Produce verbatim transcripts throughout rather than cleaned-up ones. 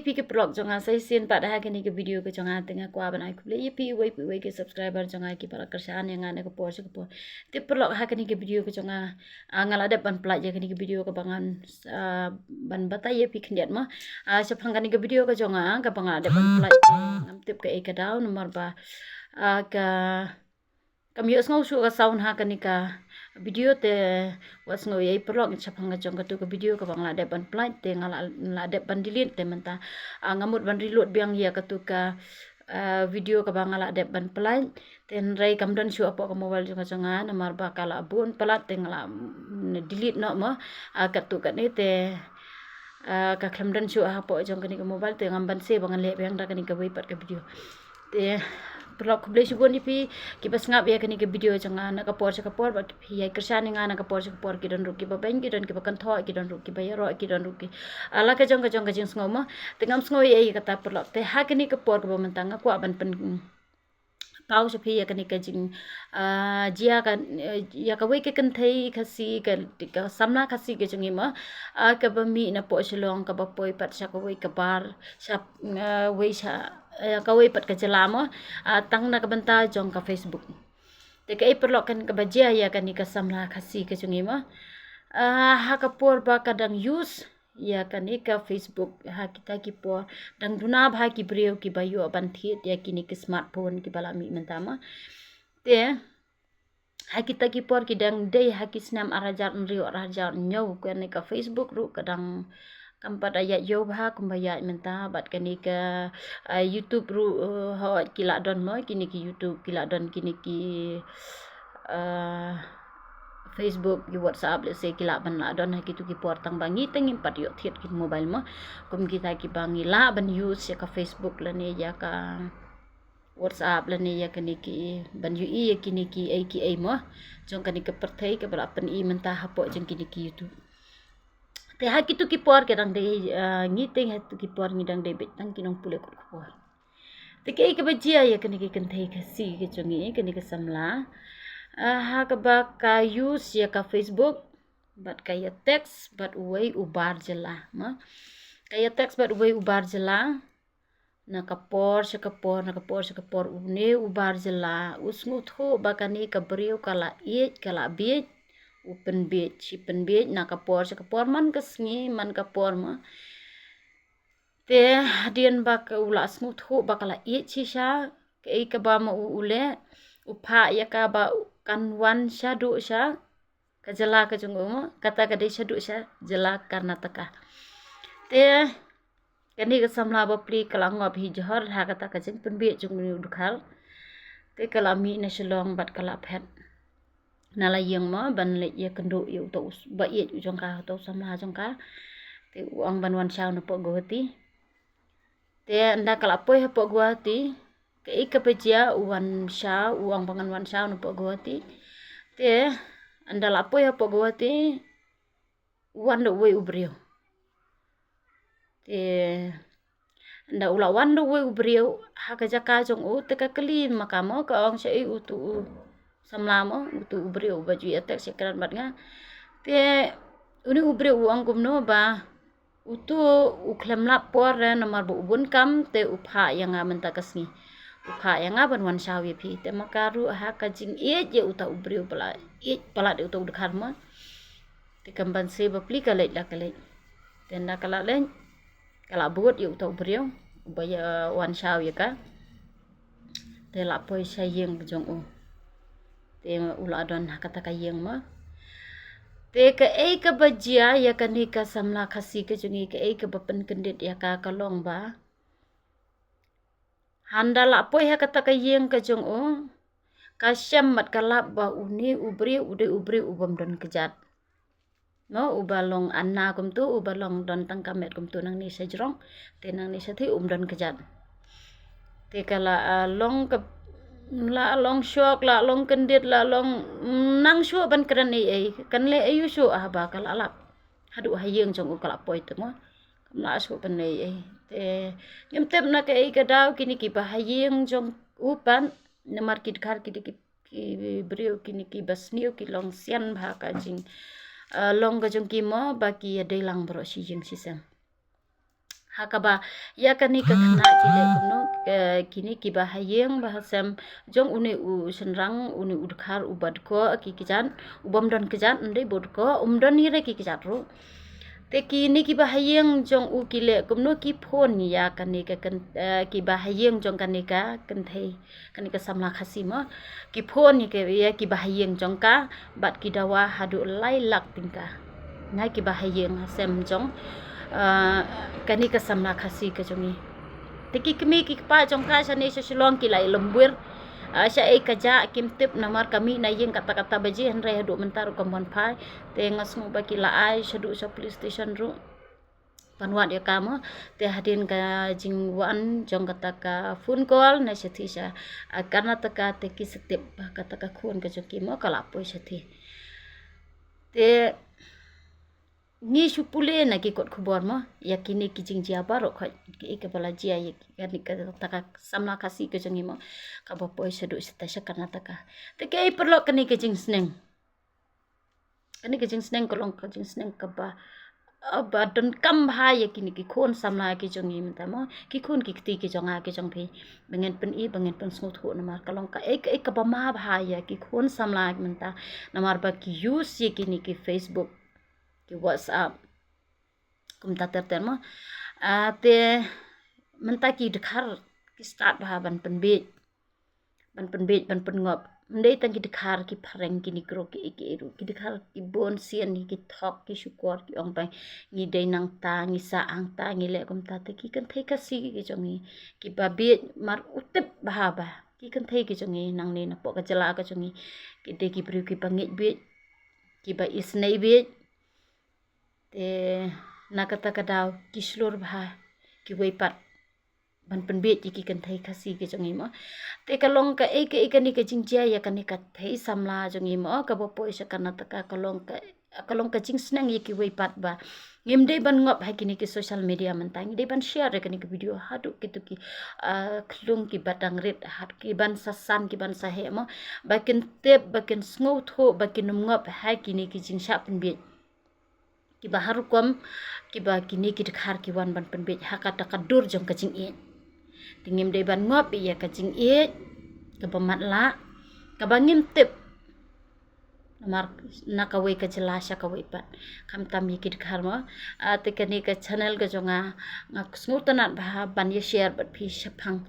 Phi ki paralok jong nga, sa shisien pat ha kane ka video ka jong nga te nga kwah ban ai khublei ïa phi uwei pa uwei ki subscriber jong nga kiba la kyrshan ïa nga na ka por sha ka por. Te paralok, ha kane ka video ka jong nga, ah, nga la dep ban pynlait ïa kane ka video kaba ngan, ah, ban batai ïa phi khyndiat mo. Ah, shaphang kane ka video ka jong nga kaba nga la dep ban pynlait te ngam tip kaei ka daw namar ba, ah, ka kam ïohsngew shuh ka sound ha kane ka video te wat sngew ei paralok shaphang ka jong katu ka video kaba nga la dep ban pynlait te nga la, la dep ban delete te mynta, ah, nga mut ban reload biang ïa katu ka, ah, video kaba nga la dep ban pynlait. Te hynrei kam don shuh hapoh ka mobile jong ka jong nga namar ba ka la bun palat te nga la, mm, delete noh mo, ah, katu kane te, ah, ka khlem don shuh hapoh jong kane ka mobile te ngam banse ba ngan leh biang da kane kawei pat ka video. Te paralok, khublei shibun ïa phi kiba sngap ïa kane ka video jong nga na ka por sha ka por, ba ki phi ïa kyrshan ïa nga na ka por sha ka por, ki don ruh kiba beiñ, ki don kiba kynthoh, ki don ruh kiba ïaroh, ki don ruh ki, ah, la ka jong ka jong ka jingsngew mo. Te ngam sngew ei ei kata paralok. Te ha kane ka por kaba mynta nga kwah ban pyn, mm, paw sha phi ïa kane ka jing, ah, jia ka, eh, ïa kawei ka kynthei Khasi ka, ka samla Khasi ka jong ngi mo, ah, kaba mih napoh Shillong kaba poi pat sha kawei ka bar, sha, ah, wei sha, eh, kawei pat ka jylla mo, ah, tang na ka bynta jong ka Facebook. Te kaei paralok, kan kaba jia ïa kane ka samla Khasi ka jong ngi mo, ah, ha ka por ba ka dang use ïa kane ka Facebook ha kita ki por, dang duna bha ki briew kiba ïoh ban thied ïa kine ki smartphone kiba la mih mynta mo. Te ha kita ki por ki dang dei ha ki snem ar hajar hynriew ar hajar hynñiew, kane ka Facebook ruh ka dang kam pat da ïaid ïew bha kumba ïaid mynta, bad kane ka, ah, YouTube ruh, eh, hooid ki la don mo, kine ki YouTube ki la don, kine ki, ah, Facebook, ki WhatsApp, lehse ki lah ban la don ha kitu ki por, tang ba ngi te ngim pat ïoh thied ki mobile mo. Kum kita kiba ngi lah ban use ïa ka Facebook lane ïa ka WhatsApp lane ïa kine ki, ban ïohi ïa kine kiei kiei mo jong kane ka pyrthei kaba la pyni mynta hapoh jong kine ki YouTube. Te ha kitu ki por ki dang dei, ah, ngi te ha kitu ki por ngi dang dei beit tang ki nongpule kot khubor. Te kaei kaba jia ïa kane ka kynthei Khasi ka jong ngi, kane ka samla, ah, ha kaba ka use ïa ka Facebook bad ka ïa text bad uwei u bar jylla mo. Ka ïa text bad uwei u bar jylla na ka por sha ka por, na ka por sha ka por, une u bar jylla u sngewthuh ba kane ka briew ka la ïeit, ka la bieit, u pynbieit, shi pynbieit na ka por sha ka por, man ka sngi man ka por mo. Te hadien ba ka u la sngewthuh ba ka la ïeit shisha, kaei kaba ma u u leh, u phah ïa ka ba kan wan shaduh sha ka jylla ka jong u mo, kata ka dei shaduh sha jylla Karnataka. Te kane ka samla bapli ka la ngop hi jhur ha kata ka jingpynbieit jong une u dkhar. Te ka la mih na Shillong bad ka la phet na la ïing mo ban leit ïakynduh ïa uto u s-, ba ïeit u jong ka, uto u samla jong ka. Te u ong ban wan shaw napoh Guwahati. Te ynda ka la poi hapoh Guwahati, kaei kaba jia, u wan shaw, u ong ba ngan wan shaw napoh Guwahati. Te ynda la poi hapoh Guwahati, u wan da uwei u briew. Te ynda u la wan da uwei u briew ha ka jaka jong u, te ka kylli ma ka mo, ka ong, shaei uto u samla mo, uto u briew uba ju ïa text ïakren bad nga. Te une u briew u ong kumno ba uto u khlem lap por re namar ba u bun kam, te u phah ïa nga mynta ka sngi. U phah ïa nga ban wan shaw ïa phi. Te ma ka ruh ha ka jingïeit ïa uta u briew ba la ïeit palat ïa uta u dkhar mo, te kam banse bapli ka leit la ka leit. Te ynda ka la leit, ka la bud ïa uta u briew uba ïa wan shaw ïa ka. Te la poi sha ïing ka jong u. Te u la don ha kata ka ïing mo. Te kaei kaba jia ïa kane ka samla Khasi ka jong ngi, kaei kaba pynkyndit ïa ka, ka long ba haba la poi ha kata ka ïing ka jong u, ka shem bad ka lap ba une u briew u dei u briew u bym don kjat. No, uba long ana kumto, uba long don tang ka met kumto nangne sha jrong, te nangne sha thik um don kjat. Te ka la, ah, long ka, la long shock, la long kyndit, la long, mm, nang shuh ban kren ei ei, kan leh ei u shuh, ah, ba ka la lap haduh ha ïing jong u ka la poi te mo. Kam lah shuh ban leh ei ei. Te ngim tip na kaei ka daw kine kiba ha ïing jong u pat, namar ki dkhar ki dei ki, ki briew kine kiba sniew, ki long sian bha ka jing, ah, long ka jong ki mo, ba ki ïa dei lang baroh shi ïing shi sem. Ha kaba ïa kane ka khynnah ki leh kumno, eh, kine kiba ha ïing ba ha sem jong une u shynrang, une u dkhar uba dkoh ki kjat, u bym don kjat, ym dei ba u dkoh, um don hi re ki kjat ruh. Te kine kiba ha ïing jong u ki leh kumno, ki phone ïa kane ka kyn-, eh, kiba ha ïing jong kane ka kynthei, kane ka samla Khasi mo. Ki phone ïa ki, ïa kiba ha ïing jong ka bad ki dawa haduh lai lak tyngka. Nga kiba ha ïing ha sem jong, eh, kane ka samla Khasi ka jong ngi. Te ki kmie ki kpa jong ka shane sha Shillong ki la ïalum wir, eh, shaei ka jah kim tip namar ka mih na ïing katta katta baje, hynrei haduh mynta ruh kam wan phai. Te nga sngew ba ki la ai shaduh sha police station ruh ban wad ïa ka mo. Te hadien ka jingwan jong kata ka phone call na shathie sha, ah, Karnataka, te ki sa tip ba kata ka khun ka jong ki mo ka la poi shathie. Te ngi shu pule na ki kot khubor mo ïa kine ki jingjia baroh khoit, kiei kaba la jia ïa kane kata ka samla Khasi ka jong ngi mo, kaba poi shaduh shatai sha Karnataka. Te kiei paralok, kane ka jingsneng, kane ka jingsneng ka long ka jingsneng kaba, ah, ba donkam bha ïa kine ki khun samla ki jong ngi mynta mo, ki khun ki kti ki jong nga ki jong phi. Ba ngin pyni, ba ngin pynsngewthuh namar ka long kaei kaei kaba ma bha ïa ki khun samla mynta, namar ba ki use ïa kine ki Facebook, ki WhatsApp, kumta ter ter mo. Ah, te mynta ki dkhar ki start bha ban pynbiej, ban pynbiej, ban pynngop. Ym dei tang ki dkhar ki phareng, ki Negro, kiei kiei ruh, ki dkhar ki bun sien, ki thok, ki shukor, ki ong ba ngi dei nangta, ngi sah hangta, ngi leh kumta. Te ki kynthei Khasi ki jong ngi kiba biej, mar u tip bha ba ki kynthei ki jong ngi nangne napoh ka jylla ka jong ngi ki dei ki briew kiba ngeit biej, kiba isynei biej. Te na kata ka daw ki shlur bha kiwei pat ban pynbiej ïa ki kynthei Khasi ki jong ngi mo. Te ka long kaei kaei kane ka jingjia ïa kane ka thei samla jong ngi mo, kaba poi sha Karnataka, ka long ka, ka long ka jingsneng ïa kiwei pat ba ngim dei ban ngop ha kine ki social media mynta. Ngi dei ban share ïa kane ka video haduh kito ki, ah, khlung kiba dang rit, haduh ki ban sa san, ki ban sa heh mo, ba kin tip, ba kin sngewthuh, ba kin ym ngop ha kine ki jingshah pynbiej kiba har rukom, kiba kine ki dkhar ki wan ban pynbiej ha kata ka dur jong ka jingïeit. Te ngim dei ban ngop ïa ka jingïeit kaba matlah, kaba ngim tip namar na kawei ka jylla sha kawei pat, khamtam ïa ki dkhar mo. Ah, te kane ka channel ka jong nga, nga sngewtynnat bha ban ïa share bad phi shaphang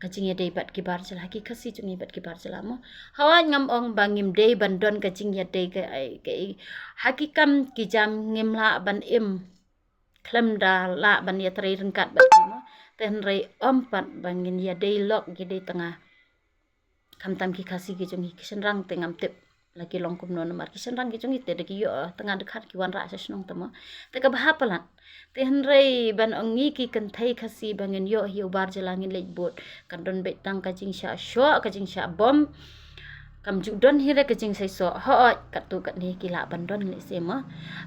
ka jingïadei bad ki bar jylla, ki Khasi jong ngi bad ki bar jylla mo. Hooid, ngam ong ba ngim dei ban don ka jingïadei kaei kaei, ha ki kam ki jam ngim lah ban im khlem da lah ban ïatrei ryngkat bad ki mo. Te hynrei ym pat ba ngin ïadei lok, ki dei tang nga, khamtam ki Khasi ki jong ngi, ki shynrang te ngam tip la ki long kumno namar ki shynrang ki jong ngi te da ki ïoh tang nga dkhar ki wanrah sha shnong te mo. Te kaba ha palat. Te hynrei ban ong ngi ki kynthei Khasi ba ngin ïoh hi u bar jylla ngin leit bud, kan don beit tang ka jingshah shoh, ka jingshah bom. Kam ju don hi re ka jingseisoh. Hooid, katto katne ki lah ban don lehse mo,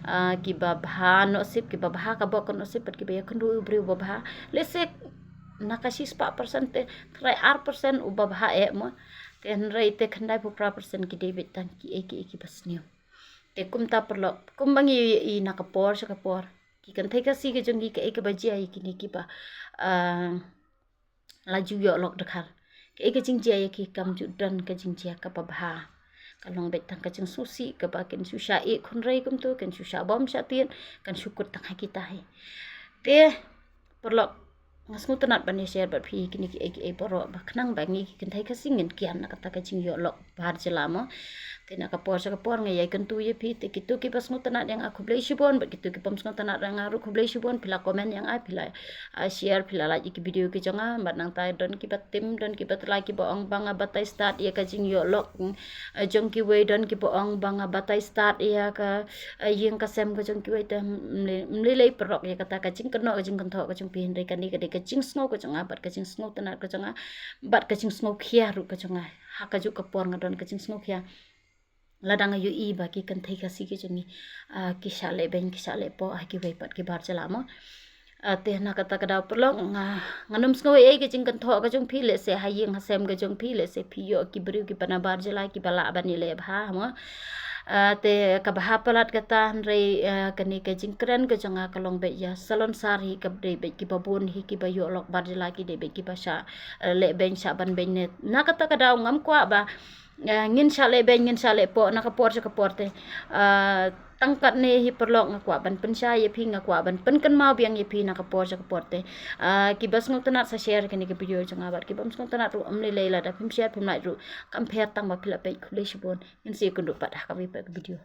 ah, kiba bha nosip, kiba bha ka bok ka nosip bad kiba ïakynduh ïa u briew uba bha. Lehse na ka shispah percent te trai ar percent uba bha eh mo. Te hynrei te khyndaiphew phra percent ki dei beit tang kiei kiei kiba sniew. Te kumta paralok, kumba ngi ïohi na ka por sha ka por, ki kynthei Khasi ki jong ngi kaei kaba jia ïa kine kiba, ah, la ju ïoh lok dkhar, kaei ka jingjia ïa ki, kam ju don ka jingjia kaba bha. Ka long beit tang ka jingsngewsih kaba kin shu shah ïeh khunrei kumto, kin shu shah bom shah tied, kan shu kut tang ha kita hi. Te paralok, nga sngewtynnat ban ïa share bad phi kine kiei kiei baroh ba khnang ba ngi ki kynthei Khasi ngin kian na kata ka jingïoh lok bar jylla mo. Te na ka por sha ka por nga ïai kyntu ïa phi, te kito kiba sngewtynnat ïa nga khublei shibun, bad kito ki bym sngewtynnat ïa nga ruh khublei shibun. Phi la comment ïa nga, phi la, ah, share, phi la like ïa ki video ki jong nga. Bad nangta don kiba tim, don kiba tla kiba ong ba nga batai stad ïa ka jingïoh lok, mm, eh, jong kiwei, don kiba ong ba nga batai stad ïa ka, eh, ïing ka sem ka jong kiwei. Te ym lei, ym lei lei paralok ïa kata ka jingkynnoh ka jingkynthoh ka jong phi, hynrei kane ka dei ka jingsngew ka jong nga bad ka jingsngewtynnat ka jong nga bad ka jingsngewkhia ruh ka jong nga. Ha kajuh ka por nga don ka jingsngewkhia lada nga ïohi ba ki kynthei Khasi ki jong ngi, ah, ki shah lehbeiñ, ki shah lehpoh ha kiwei pat ki bar jylla mo. Ah, te na kata ka daw paralok, nga, ngam sngew ei ei ka jingkynthoh ka jong phi, lehse ha ïing ha sem ka jong phi, lehse phi ïoh ki briew kiba na bar jylla kiba lah ban ïaleh bha mo. Ah, te kaba hap palat kata hynrei, ah, kane ka jingkren ka jong nga ka long beit ïa salonsar hi, ka dei beit kiba bun hi, kiba ïoh lok bar jylla ki dei beit kiba shah, ah, leh beiñ shah ban beiñ ne. Na kata ka daw ngam kwah ba, ah, ngin shah leh beiñ, ngin shah leh poh na ka por sha ka por te. Ah, tang katne hi paralok nga kwah ban pynshai ïa phi, nga kwah ban pynkynmaw biang ïa phi na ka por sha ka por te. Ah, kiba sngewtynnat sa share kane ka video jong nga, bad kibym sngewtynnat ruh ym lei lei, lada phim share phim like ruh kam pher, tang ba phi la peit. Khublei shibun. Ngin sa ïakynduh pat ha kawei pat ka video.